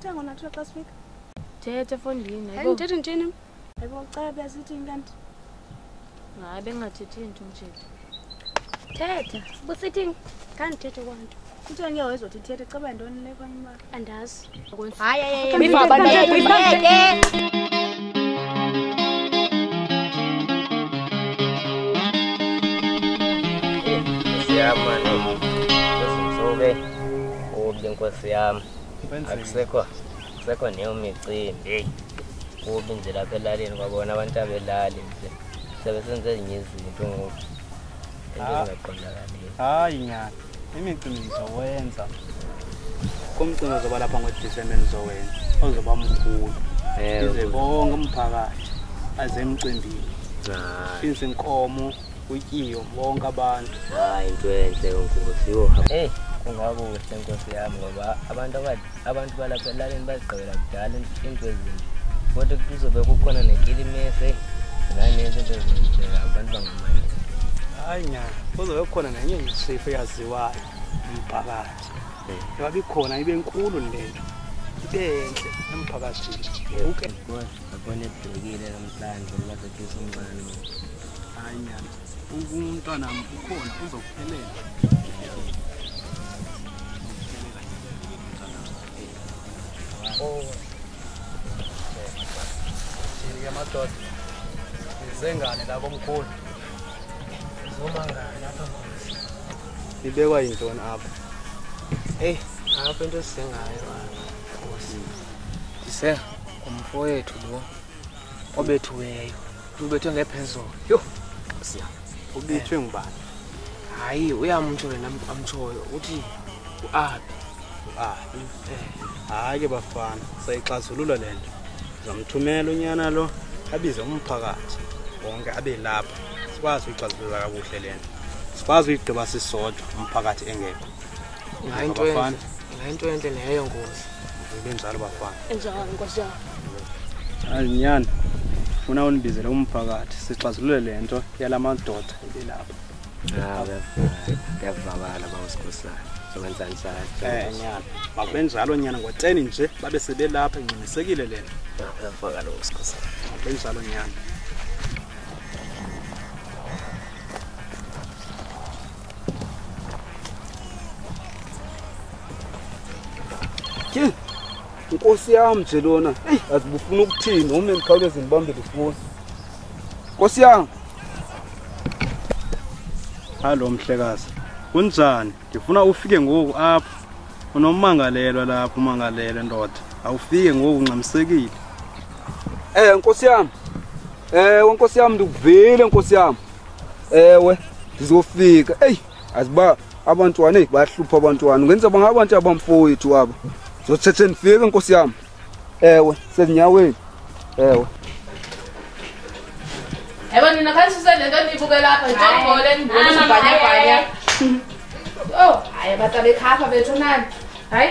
Uthe ngona xa sifika. Thethe fondini. Hayi ndithethe ntini? Hayibo caba besithi kanti. Hayi bengathethi into umthetho. Thetha, busithini? Kandithethe kwanto. Uthe ngeke wezothi thethe caba ntoni le khona uba andazi. Hayi hayi hayi. Siyamane. Nkosi kubi Nkosi yami. Akusekho sekho neyo micimbi. Kubi nje lapha elalini kwabona abantu abelali nje. Sebesenze ezinye izinto ngoku. Into ezingaqondakaliyo. Hayi nyana, imicimbi ngizowenza. Kumcimbi ozoba lapha ngoDisemba engizowenza, ozoba mkhulu. Ize bonke umphakathi aze emcimbini. Izinkomo utyiwe bonke abantu. Hayi into enhle Nkosi yo. Hey, kungakuhle Nkosi yami ngoba abantu balapha elalini bazigqibela kudala into ezinje. Kodwa kuzobe kukhona nekilimese nanezinto ezinje abantu bangamanye. Hayi nyana, kuzobe kukhona nenye isifo eyaziwayo umphakathi. Yoba ikhona ibe nkulu lento. Ibe enhle emphakathini. Okay. Akone ebhekile namhlanje lasekhisa umncane. Hayi nyana, umntwana ukhona uzokuphelela. Oh. Madoda. Izengane labo mkhulu. Izomangana lapha Nkosi. Ibekwa yintoni apha? Hey, apha into esisengayo Nkosi. Ndise ngumfowethu lo obethiweyo. Ubethwe ngephezolo. Yho. Siya. Ubethwe ngubani? Hayi, uyamtsho lena amtshoyo uthi uAbi. UAbi. Hayi ke bafana, sayixazulula lento. Zamthumela unyana lo abize umphakathi wonke abe lapha sikwazi uyixazulula kakuhle lento. Sikwazi uyigqiba sisodwa umphakathi engekho. Ingayinto enhle leyo Nkosi. Ibe njalo bafana. Enjalo Nkosi. Hayi nyana, ufuna unibizele umphakathi sixazulule lento yalamadoda ebelapha. Ah, kuyavakala bawusikhosana. Sokwenza njalo. Nyana, makubenjalo nyana ngo-10 nje babe sebelapha ingcinisekile lento. Kuyavakala bawusikhosana. Makubenjalo nyana. Ke Nkosi yami nje lona. Hey, azibufuna ukuthini uma ngikhawuleze ngibambe lefoni. Nkosi yami. Hallo mhlekazi. Kunjani? Ngifuna ufike ngoku apha. Unomangalelwa lapha umangalelwe ndoda. Awufike ngoku ungxamisekile. Nkosi yami. Nkosi yami ndikuvile Nkosi yami. Ewe, ndizofika. Hey, aziba abantwana bayahlupha abantwana. Ngenza bangabantu abamfowethu aba. Zothethe nifike Nkosi yami. Ewe, sezinyaweni. Ewe. Yebo nina khasise lento nibuke lapha njengole nibona ubhanya-bhanya. Oh, hayi abantu bekhapha bethu nani. Hayi,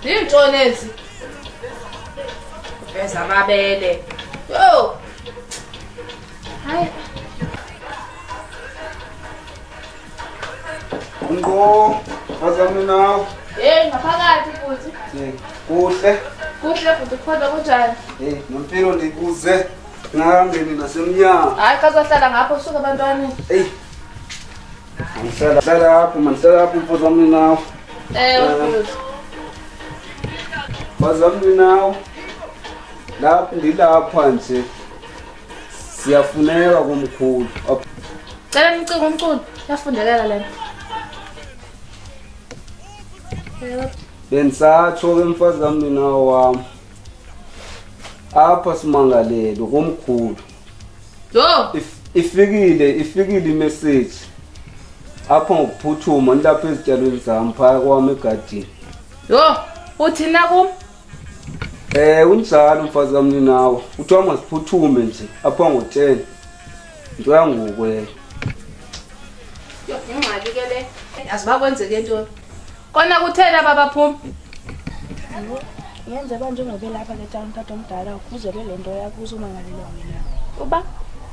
yintoni ezi? Veza amabele. Yo. Hayi. Ngo, bazami nawe. Hey, ngaphakathi futhi. Kuhle. Kuhle futhi kodwa kunjani? Hey, nompilo ndikuze. Ngangeni nasemnyango. Hayi kazohlala ngapho usuka abantwana. Hey. Ngihlala lapho, mangihlala lapho mfowethu wami nawe. Mfowethu. Bazami nawe. Lapho ndilapha nje. Siyafuneka komkhulu. Cela nicinge umculo. Yafundelela lena. Bensatsho ke mfazi kami nawe wami. Apha simangalelo komkhulu. Yo, ifikile imessage. Apha ngokuphuthuma nilapha ezitshalweni zami phaya kwami egadini. Yo, uthi na kum? Unjalo mfazi kami nawe. Uthiwa masiphuthume nje apha ngo-10. Into yangoku leyo. Yo, ingxaki ke le. Aziba kwenzeke ntoni? Kona kuthena babaphuma. Yenze ba njengoba lapha ke town tata omdala ukuze le lento yakho uzomangalelwa wena. Uba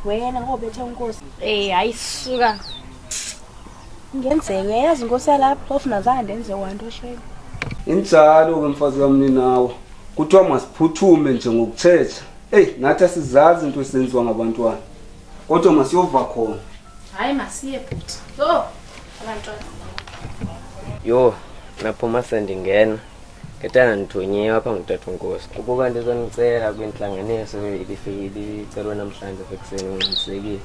wena ngobethe unkosi. Hayi suka. Ngenzeke yazi inkosi yalapha ofuna zange ndenze wanto shame. Injalo ke mfazi kami nawe. Kuthiwa masiphuthume nje ngokuthetha. Eyi, nathi asizazi into esenziwa ngabantwana. Kodwa masiyova khona. Hayi masiye bhuti. Yho, abantwana. Yho, naphuma sendingena. Ketana ndithunyiwe apha ngutata uNkosi. Ukuba ndizonicela kwintlanganiso ibicelwe namhlanje ekuseni ngiqinisekile.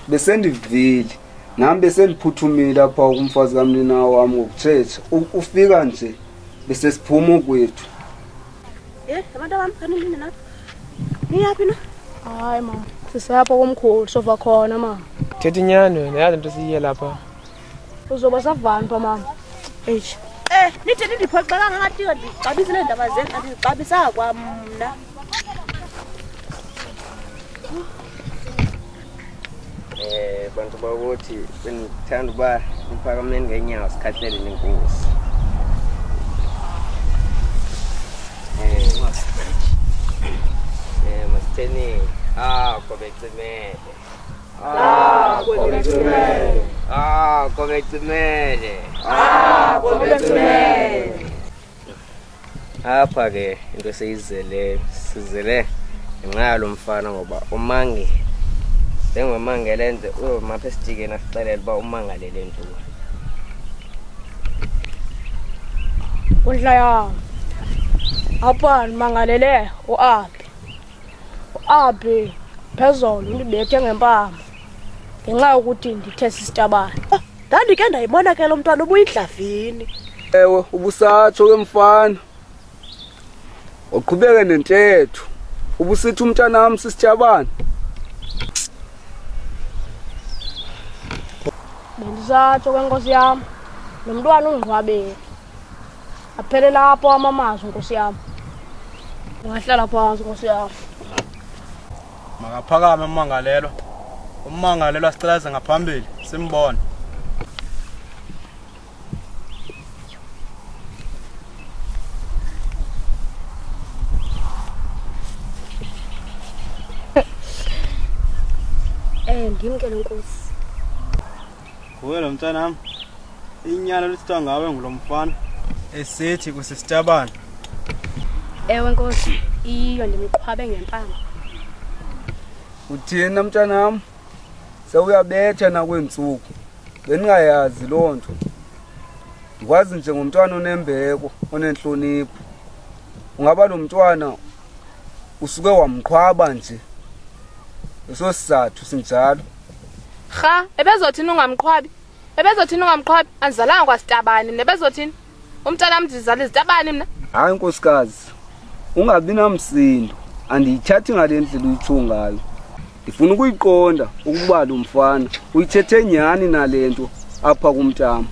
Besendivile. Nami besendiphuthumile apha kumfazi kamnina wami ngokuthetha. Ufika nje bese siphuma kwethu. Abantu bami kanini na? Niyaphi na? Hayi mama, sisapha komkhulu sova khona mama. Thetha inyani wena, yazi into siye lapha. Uzoba savani pha mama. Eish. Nithi nindiphoxeka ngathi ndixabisile indaba zenu, andixabisanga kwamna. Bantu bakuthi bendithanda uba niphakameni ngeenyawo sikhahlele nenkosi. Masitheni kobecimele. Kobecimele. Kobecimele. Kobecimele. Apha ke into esiyizeleyo, sizele ngenxa yalo mfana ngoba umange. Njengomangele nje uyomapha esitikeni asixelele uba umangalele ntoni. Kundla yam. Apha ndimangalele uAbi. uAbi phezolo undibethe ngempama ngenxa yokuthi ndithe sisitabane. Ndandike ndayibona ke lo mntwana ubuyidlavini. Ewe, ubusatsho ke mfana. Uqhubeke nentetho. Ubusithi umntanam sisitabane. Bendisatsho ke nkosi yam. Lo mntwana ungqwabile. Aphelela apho amamazwi nkosi yam. Ungahlala phansi nkosi yam. Makaphakame ummangalelwa. Ummangalelwa sicela aze ngaphambili simbone. Ndim ke lenkosi. Nguwe lo mntanam. Inyala lithethwa ngawe ngulo mfana esithi kusisitabane. Ewe nkosi, iyo ndimqhwabe ngempama. Uthini mntanam? Sewuyabetha nakwentsuku. Bendingayazi loo nto. Ndikwazi nje ngumntwana onembeko, onenhlonipho. Ungaba lo mntwana usuke wamqhwaba nje. Eso sizathu sinjalo. Rha, ebezothini ungamqhwabi? Ebezothini ungamqhwabi? Andizalanga kwasitabane mna, ebezothini? Umntanam ndizala izitabane mna. Hayi nkosikazi, ungabi namsindo. Andiyithathi ngale ndlela uyitsho ngayo. Ndifuna ukuyiqonda ukuba lo mfana uyithethe nyhani nale nto apha kumntama.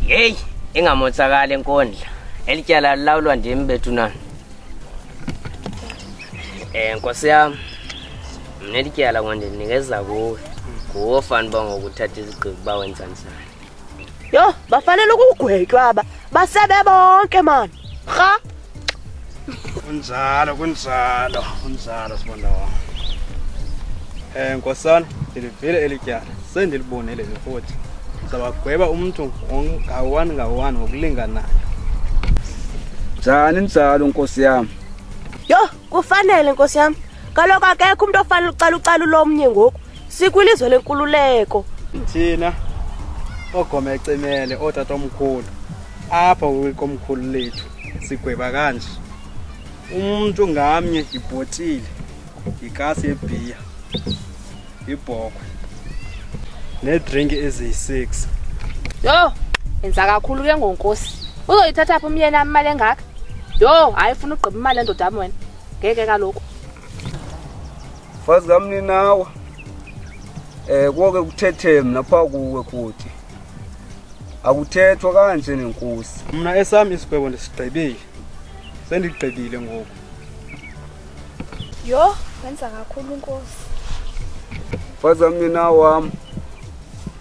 Yeyi, ingamotsakali enkondla. Eli tyala lilawulwa ndim bethunana. Nkosi yam, mna eli tyala ngondinikeza kuwe. Nguwe ofana uba ngokuthatha izigqibo uba wenza njani. Yho, bafanele ukugwetywa aba. Basebe bonke mani. Rha. Kunjalo, kunjalo, kunjalo sibonda wam. Nkosana, ndilivile eli tyala. Sendilibonile futhi. Ndizawagweba umntu ngawani ngawani ngokulinganayo. Njani njalo nkosi yam? Yho, kufanele nkosi yam. Kaloku akekho umntu ofanele ucalucalu lomnye ngoku. Sikwilizwe lenkululeko. Thina oogomecimele ootatomkhulu apha kwikomkhulu lethu sigweba kanje. Umntu ngamnye yibhotile, yikasi yebhiya, ibhokhwe needrinki eziyi-6. Yho, yenza kakhulu ke ngonkosi. Uzoyithatha phi umyeni am imali engaka? Yho, hayi funa ugqiba imali endoda yam wena. Ngeke kaloku. Mfazi kamninawa. Kuke kuthethe mna pha kuwe kuthi. Akuthethwa kanje nenkosi. Mna esam isigwebo ndisigqibile. Sendigqibile ngoku. Yho, wenza kakhulu inkosi. Mfazi kamninawa wam,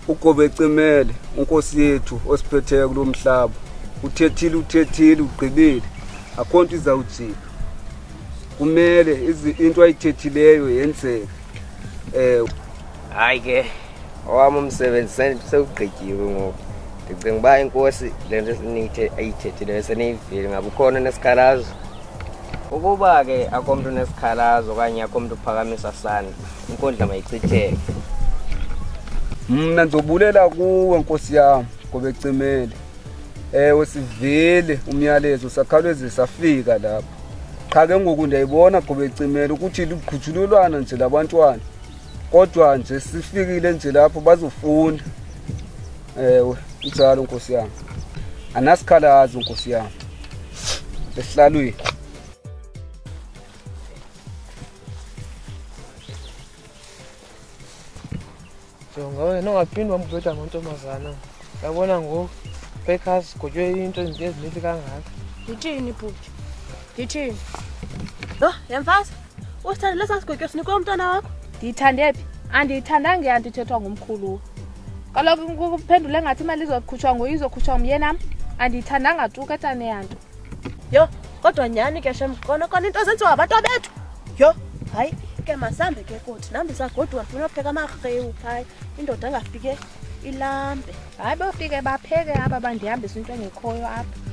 ugobecimele unkosi yethu osiphetheyo kulo mhlaba. Uthethile, uthethile, ugqibile. Akho nto izawujika. Kumele into ayithethileyo yenzeke. Hayi ke, owam umsebenzi sewugqityiwe ngoku. Ndicinga uba inkosi le nto ayithethileyo seniyivile. Ngabe ukhona nesikhalazo? Ukuba ke akho mntu unesikhalazo okanye akho mntu uphakamisa sandla, inkundla mayichitheke. Mna ndizobulela kuwe nkosi yam ngobecimele. Ewe, sivile umyalezo, sakhawuleze safika lapha. Qha ke ngoku ndiyayibona gobecimele ukuthi luqhuthululwana nje labantwana, kodwa nje sifikile nje lapho bazofunda. Ewe, injalo nkosi yam, anasikhalazo nkosi yam esihlalweni. Jonga wena ungaphindi wambheda amantombazana. Yabona ngoku bekhasi sigotywe into ezininzi kangaka. Ndithini bhuti? Ndithini? Yho, le mfazi, usithandile esaa sigotyo sinikwe umntwana wakho? Ndiyithande phi? Andiyithandanga iyanto ithethwa ngumkhulu. Kaloku kuphendule ngathi imali izokhutshwa nguye, izokhutshwa ngumyenam. Andiyithandanga tu ke tana eyanto. Yho, kodwa nyhani ke shem, kona kona into ezenziwa ngabantu bethu. Yho, hayi ke masihambe ke kuthi. Nam ndisagoduka ndifuna upheka amarhewu phaya. Indoda ingafike ilambe. Hayi, bofike bapheke aba bandihambisa into engekhoyo apha.